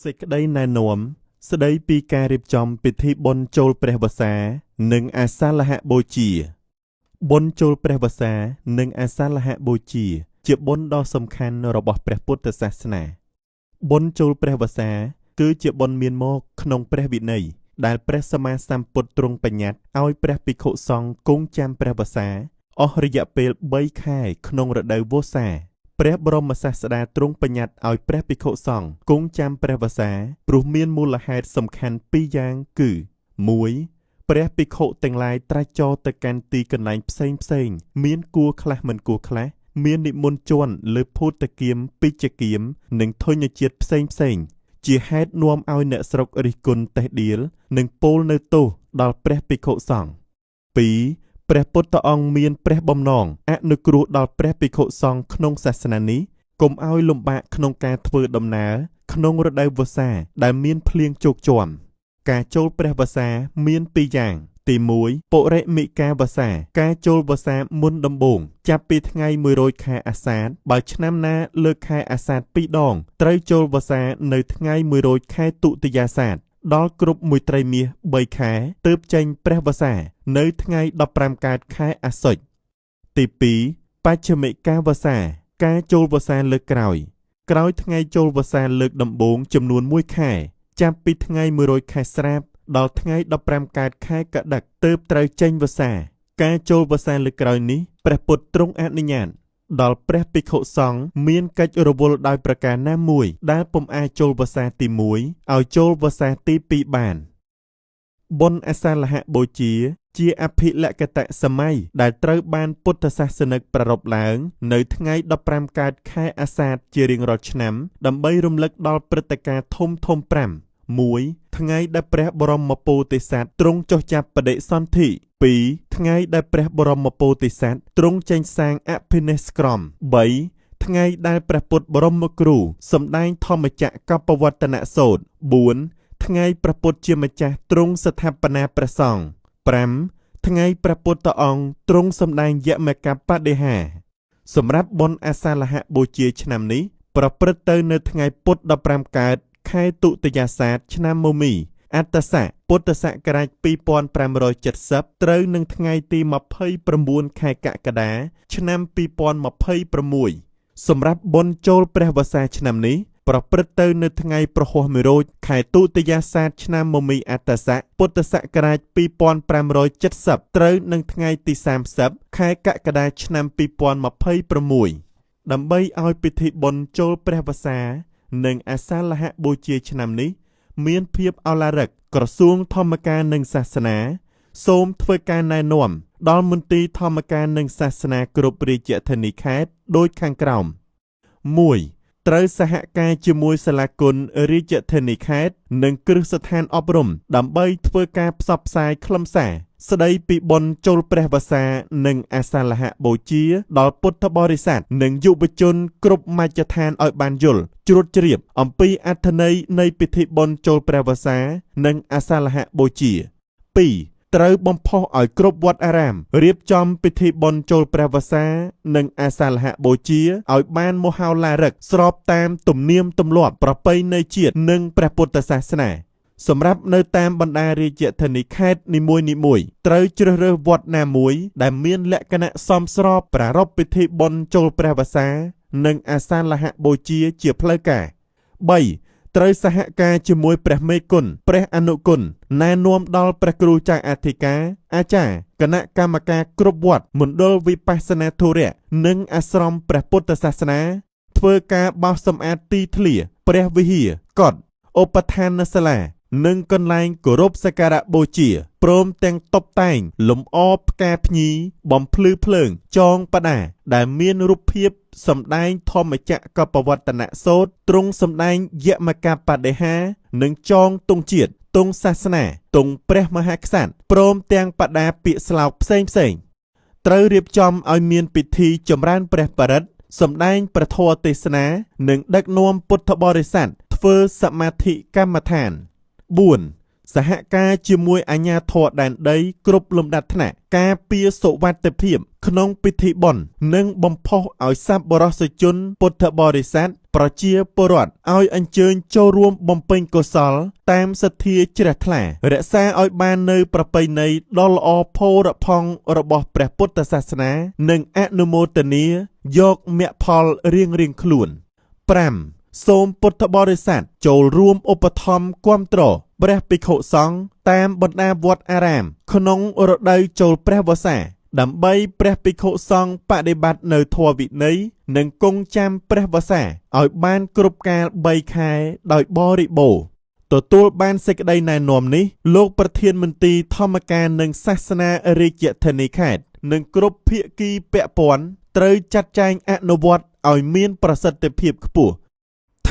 សេចក្តីណែនាំស្ដីពីការរៀបចំពិធីបុណ្យចូលព្រះវស្សា និងអាសាលហបូជាបុណ្យចូលព្រះវស្សា និងអាសាលហបូជា ជាបុណ្យដ៏សំខាន់របស់ព្រះពុទ្ធសាសនាបុណ្យចូលព្រះវស្សា គឺជាបុណ្យមានមកក្នុងព្រះវិន័យដែលព្រះសម្មាសម្ពុទ្ធទ្រង់បញ្ញត្តិឲ្យព្រះភិក្ខុសង្ឃគង់ចាំព្រះវស្សាអស់រយៈពេល3ខែក្នុងរដូវវស្សាព្រះបរមសាស្តាទ្រង់បញ្ញត្តិឲ្យព្រះភិក្ខុសង្ឃគង់ចាំព្រះវស្សាព្រោះមានមូលហេតុសំខាន់ពីរយ៉ាងគឺ1ព្រះភិក្ខុទាំងឡាយត្រាច់ចរទៅកាន់ទីកន្លែងផ្សេងៗមានគួរខ្លះមិនគួរខ្លះមាននិមន្តជាន់លើភូតគាមពិជ្ជគាមនិងធញ្ញជាតិផ្សេងៗជាហេតុនាំឲ្យអ្នកស្រុករិះគន់តេះដៀលនិងពោលនៅទោសដល់ព្រះភិក្ខុសង្ឃ2ព្រះពុទ្ធអង្គមានព្រះបំណងអនុគ្រោះដល់ព្រះភិក្ខុសង្ឃក្នុងសាសនានេះកុំឲ្យលំបាកក្នុងការធ្វើដំណើរក្នុងរដូវវស្សាដែលមានភ្លៀងជោកជាំការចូលព្រះវស្សាមានពីរយ៉ាងទី1ពុរិមិកាវស្សាការចូលវស្សាមុនដំបូងចាប់ពីថ្ងៃ100ខែអាសាឍបើឆ្នាំណាលើកខែអាសាឍ2ដងត្រូវចូលវស្សានៅថ្ងៃ100ខែទុតិយាសាទដល់គ្រប់មួយត្រីមាស3ខែទើបចេញព្រះវស្សានៅថ្ងៃ15កើតខែអាសុចទី2បច្ចមិកាវស្សាការចូលវស្សាលើកក្រោយក្រោយថ្ងៃចូលវស្សាលើកដំបូងចំនួន1ខែចាប់ពីថ្ងៃ100ខែស្រាបដល់ថ្ងៃ15កើតខែកដឹកទើបត្រូវចេញវស្សាការចូលវស្សាលើកក្រោយនេះព្រះពុទ្ធទ្រង់អនុញ្ញាតដល់ព្រះភិក្ខុសង្ឃមានកិច្ចរវល់ដោយប្រការណាមួយដែលពុំអាចចូលវស្សាទី1ឲ្យចូលវស្សាទី2បានបុណ្យអាសាលហបូជាជាអភិលក្ខតសម័យដែលត្រូវបានពុទ្ធសាសនិកប្រារព្ធឡើងនៅថ្ងៃ15កើតខែអាសាឍជារៀងរាល់ឆ្នាំដើម្បីរំលឹកដល់ព្រឹត្តិការណ៍ធំៗ5 1ថ្ងៃដែលព្រះបរមពោធិសត្វទ្រង់ចុះចាប់បដិសន្ធិ2ថ្ងៃដែលព្រះបរមពោធិសត្វទ្រង់ចេញសាងអភិនេស្ក្រម3ថ្ងៃដែលព្រះពុទ្ធបរមគ្រូសម្ដែងធម្មចក្រកបវត្តនសូត្រ4ថ្ងៃព្រះពុទ្ធជាម្ចាស់ទ្រង់ស្ថាបនាព្រះសង្ឃ5ថ្ងៃព្រះពុទ្ធអង្គទ្រង់សម្ដែងយមកបដិហាសម្រាប់បុណ្យអាសាលហបូជាឆ្នាំនេះប្រព្រឹត្តទៅនៅថ្ងៃពុធ15កើតខែទុតិយាសាទឆ្នាំមមីអត្តស័កពុទ្ធសករាជ2570ត្រូវនឹងថ្ងៃទី29ខែកក្កដាឆ្នាំ2026សម្រាប់បុណ្យចូលព្រះវស្សាឆ្នាំនេះប្រព្រឹត្តទៅនៅថ្ងៃព្រហស្បតិ៍1រោចខែទុតិយាសាទឆ្នាំមមីអត្តស័កពុទ្ធសករាជ2570ត្រូវនឹងថ្ងៃទី30ខែកក្កដាឆ្នាំ2026ដើម្បីឲ្យពិធីបុណ្យចូលព្រះវស្សានិងអាសាលហបូជាឆ្នាំនេះមានភាពឱឡារិកក្រសួងធម្មការនិងសាសនាសូមធ្វើការណែនាំដល់មន្ទីរធម្មការនិងសាសនាគ្រប់រាជធានីខេត្តដូចខាងក្រោម1ត្រូវសហការជាមួយសាលាគុណរាជធានីខេត្តនិងគ្រឹះស្ថានអប់រំដើម្បីធ្វើការផ្សព្វផ្សាយខ្លឹមសារស្ដីពីបុណ្យចូលព្រះវស្សានិងអាសាលហបូជាដល់ពុទ្ធបរិស័ទនិងយុវជនគ្រប់មជ្ឈដ្ឋានឲ្យបានយល់ជ្រួតជ្រាបអំពីអត្ថន័យនៃពិធីបុណ្យចូលព្រះវស្សានិងអាសាលហបូជា2ត្រូវបំផុសឲ្យគ្រប់វត្តអារាមរៀបចំពិធីបុណ្យចូលព្រះវស្សានិងអាសាលហបូជាឲ្យបានមហោឡារិកស្របតាមទំនៀមទម្លាប់ប្រពៃណីជាតិនិងព្រះពុទ្ធសាសនាសម្រាប់នៅតាមបណ្ដារាជធានីខេត្តនីមួយៗត្រូវជ្រើសរើសវត្តណាមួយដែលមានលក្ខណៈសមស្របប្រារព្ធពិធីបុណ្យចូលព្រះវស្សានិងអាសាលហបូជាជាផ្លូវការ3ត្រូវសហការជាមួយព្រះមេគុណព្រះអនុគុណណែនាំដល់ព្រះគ្រូចៅអធិការអាចារ្យគណៈកម្មការគ្រប់វត្តមណ្ឌលវិបស្សនាធុរៈនិងអាស្រមព្រះពុទ្ធសាសនាធ្វើការបោសសម្អាតទីធ្លាព្រះវិហារកុដិឧបឋានសាលានិងកន្លែងគោរពសក្ការៈបូជាព្រមទាំងតុបតែងលម្អផ្កាភ្ញីបំភ្លឺភ្លើងចងបដាដែលមានរូបភាពសម្ដែងធម្មចក្រកបវត្តនសូត្រទ្រង់សម្ដែងយមកបដិហានិងចងទង់ជាតិទង់សាសនាទង់ព្រះមហាក្សត្រព្រមទាំងបដាពាក្យស្លោកផ្សេងៗត្រូវរៀបចំឲ្យមានពិធីចម្រើនព្រះបរិត្តសម្ដែងព្រះធម៌ទេសនានិងដឹកនាំពុទ្ធបរិស័ទធ្វើសមាធិកម្មដ្ឋាន4 សហការជាមួយអាជ្ញាធរដែនដីគ្រប់លំដាប់ថ្នាក់ការពារសុវត្ថិភាពក្នុងពិធីបុណ្យនិងបំផុសឲ្យសប្បុរសជនពុទ្ធបរិស័ទប្រជាពលរដ្ឋឲ្យអញ្ជើញចូលរួមបំពេញកុសលតាមសទ្ធាជ្រះថ្លារក្សាឲ្យបាននៅប្រពៃណីដ៏ល្អផូរផង់របស់ព្រះពុទ្ធសាសនានិងអនុមោទនាយកមគ្គផលរៀងៗខ្លួន។ 5 សូមពុទ្ធបរិស័ទចូលរួមឧបត្ថម្ភគាំទ្រព្រះភិក្ខុសង្ឃតាមបណ្ដាវត្តអារាមក្នុងរដូវចូលព្រះវស្សាដើម្បីព្រះភិក្ខុសង្ឃបដិបត្តិនៅធម៌វិន័យនិងគង់ចាំព្រះវស្សាឲ្យបានគ្រប់កាល3ខែដោយបរិបូរណ៍។ ទទួលបានសេចក្តីណែនាំនេះលោកប្រធានមន្ទីរធម្មការនិងសាសនារាជធានីខេត្តនិងគ្រប់ភាគីពាក់ព័ន្ធត្រូវចាត់ចែងអនុវត្តឲ្យមានប្រសិទ្ធភាពខ្ពស់។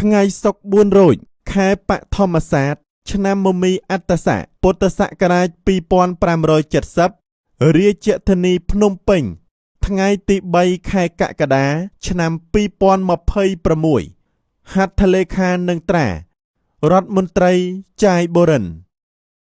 ថ្ងៃសុក្រ4រោចខែបឋមសាទឆ្នាំមមីអត្តស័កពុទ្ធសករាជ2570រាជធានីភ្នំពេញថ្ងៃទី3ខែកក្កដាឆ្នាំ2026ហត្ថលេខានឹងត្រារដ្ឋមន្ត្រីចាយបូរិន។